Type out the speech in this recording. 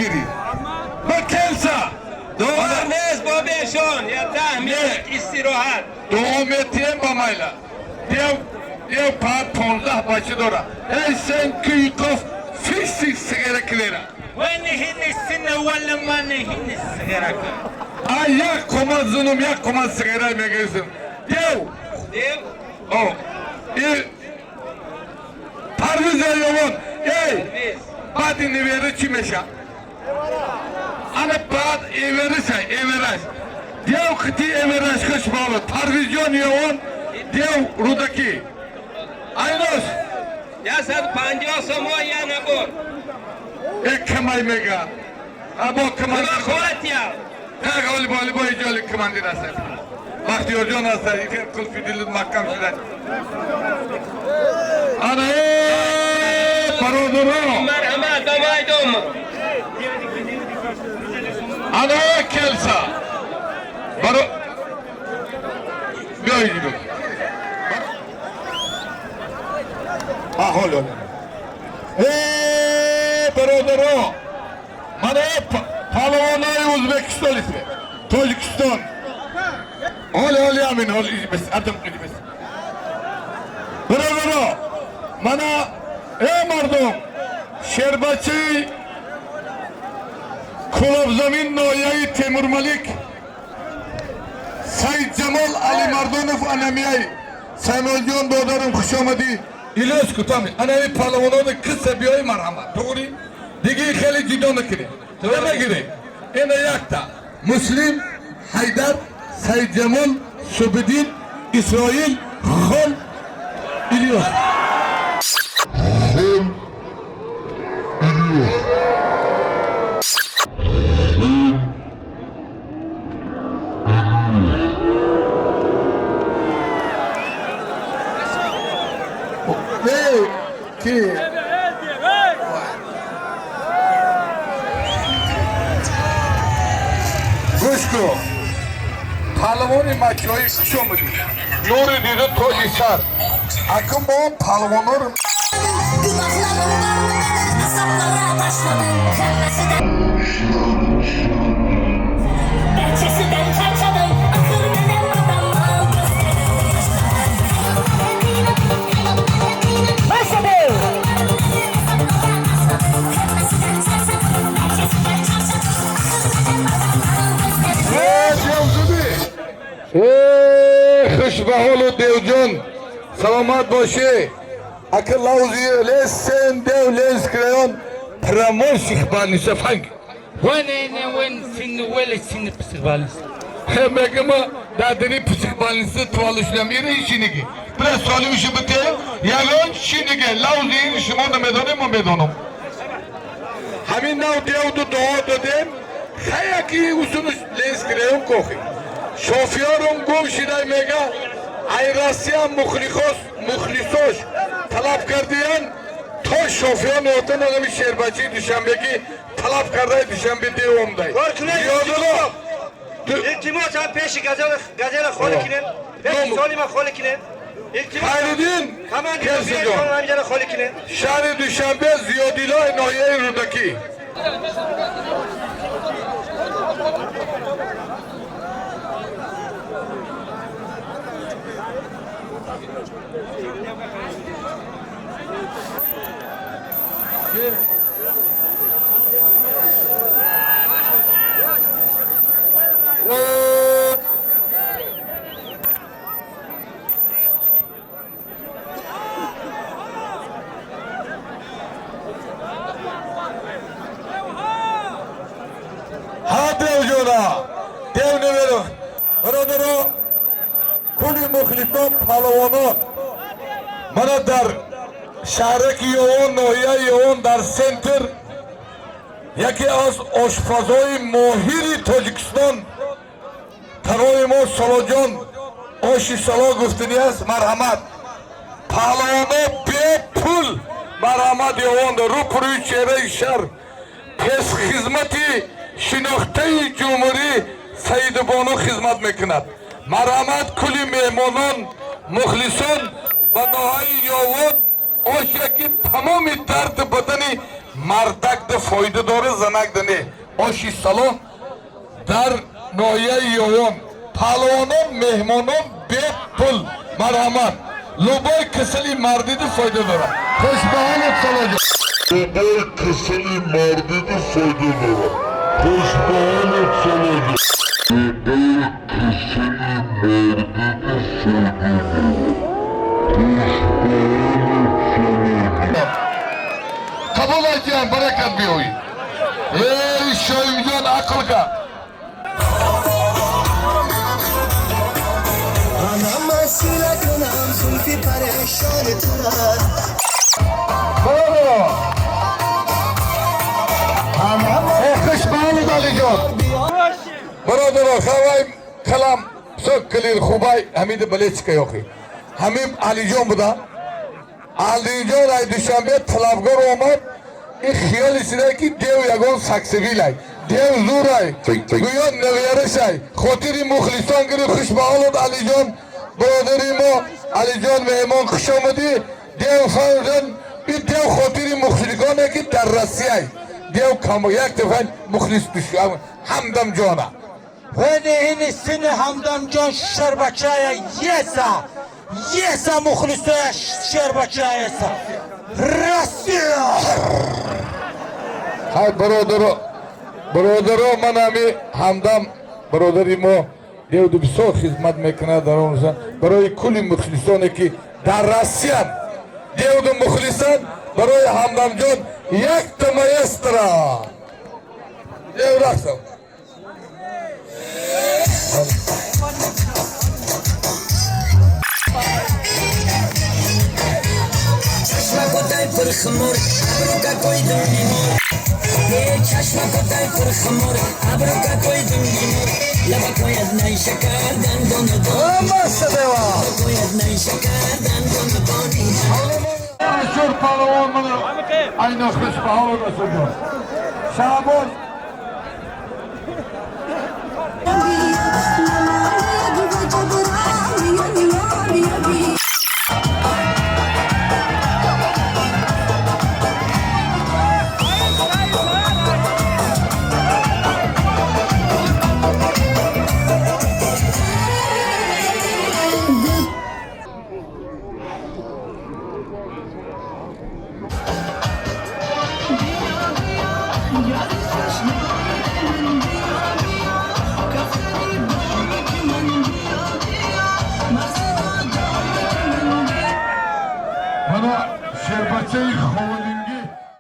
Мегирӣ ба келса. Дуо нест бо бешон, я 10 минут истироҳат. Дуо метиҳем, ба майла. Дев, дев паат 15 бача дора. Эй сен куйқоф фиси сигара килера. وين هن السنة ولا ما هن الصغيرة؟ А як комат зунум, як комат сигара мегирсим. Дев. Дев. О и Парвиза Ёвон, эй, баъди невера чӣ меша? Ана баъд эвериса, эвераш. Дев қити эвераш хуш баолад. Парвизҷон Ёвон, дев Рудакӣ. Айнос. 150 сомо я набор. Э, камай мега. Або камай. Худо хоҳад я. Так, оли бо, оли бо, иҷоли командир аст. Бахтиёрҷон аст, ихел қулфи дилут маҳкам шуда. Ана э, бародаро. Марҳамат ба майдон. Ана э, келса. Баро биёед бо. Ҳол. Э, бародаро. Мана э, палвонои Ӯзбекистон исме. Тоҷикистон. Ҳоли ҳоли амин, ҳоли ижбес, адам ижбес. Бародаро, мана э мардум, шербачи Кулобзамин ноҳияи Темурмалик Саидҷамол Алимардонов анамияй. Самолҷон додарам, хуш омадӣ. Илёс кутами. Анаи палавонони қисса биёи, марҳамат. Туғри? Диги хеле ҷидо накунед. Намегиред. Ина якта. Муслим, Ҳайдар, Саидҷамол, Субиддин, Исроил, Хон, Илёс. Хон, Илёс. Не, ки? Гӯш кун. Палвони мачоӣ, хуш омадӣ. Нури дида, тоҷи сар. Акун мо палвоноро Günahlarımdan beni hesaplara taşladın. Kırmızıdan Pençesinden çarçadım. Akıl benim adamım. Başladı. Э, девзудӣ! Э, хушбаҳолу девҷон, саломат бошӣ. Ака лавзи лесен дев ленск район прамонсих баниса фанг. وين وين سن ولا سن بسغبالس؟ Мегама дар дини психбалниса таваллуд шудам. Ира шиниги. Бира солимиши бите, ягон шиниге лавзи ин шумо намедонем, мо медонам. Ҳамин нав девду дуо додем, хаяки усуну ленск район кохи. Шофёрум гум шидай мега, ай Россия мухлихос, мухлисош талаб кардиян, то шофёр отан одами шербачи Душанбеги талаб кардай Душанбе девомдай. Кор кунед. Зиёдулло. Илтимос, ҳам пеши газела, газела холӣ кунем, пеши солима холӣ кунем, илтимос. Хайриддин. Командир. Келсиҷон. Ҳамиҷара холӣ кунем. Шаҳри Душанбе, Зиёдилои ноҳияи Рӯдакӣ. Ҳа, девҷона, дев неверо. Бародаро, кулли мухлисон, палавонон, мана дар шаҳраки Ёвон, ноҳияи Ёвон, дар центр яке аз ошпазои моҳири Тоҷикистон, тарои мо Солоҷон оши сало гуфтанӣ аст. Марҳамат, паҳлавоно бепул, марҳамат, Ёвонда рӯпурӯи чеҳраи шаҳр пешхизмати шинохтаи ҷумҳурӣ Саидубону хизмат мекунад. Марҳамат, кулли меҳмонон, мухлисон ба ноҳияи Ёвон, оше ки тамоми дарди бадани Мардакда фоида дора, занакда не. Оши салон дар ноҳияи Ёвон палвонон меҳмонон бепул, марҳамат. Любой касали мардида фоида дорад. Хушбаҳолат, Салоҷон. Любой касали мардида фоида дорад. Хушбаҳолат, Салоҷон. Любой касали мардида фоида дорад. Хушбаҳолат, Салоҷон. Қабул айтиям, баракат биёӣ. Эй, Шоимҷон, ақл кар. Анам кунам зулфи парешон тура. Браво! Анам Хушбаҳолат, Алиҷон. Бародаро, хавай калам сок клир хубай ҳамида балечка ёхи. Ҳамин Алиҷон буда. Алиҷон ай Душанбе талабгор омад. Ин хиёли сида ки дев ягон саксивилай. Дев зурай. Гӯё нағярашай. Хотири мухлисон гирифт. Хушбаҳолат, Алиҷон. Бародари мо Алиҷон, меҳмон, хуш омадӣ. Дев фарзан ин дев хотири мухлисоне ки дар Россияй. Дев камо як дафъа мухлис Ҳамдам ҷона. Вени ини сини Ҳамдамҷон шербачая еса. Еса мухлисоя шербачая еса. Россия! Ҳай, бародаро, бародаро, ман ҳами Ҳамдам бародари мо девду бисёр хизмат мекунад дар он барои кулли мухлисоне ки дар Россиян девду мухлисан, барои Ҳамдамҷон якта маэстро дев рақсам. Чашмакотай пурхумор, абру какой дымный мор. Чашма котай пурхумор, абру какой дымный мор. Лабакоят найшакар, дандону дон. Лабакоят найшакар, дандону дон. Ашур палавон мана айна хушбаҳолат, Ашурҷон. Шаъбон. Мана шербачаи ховалинги.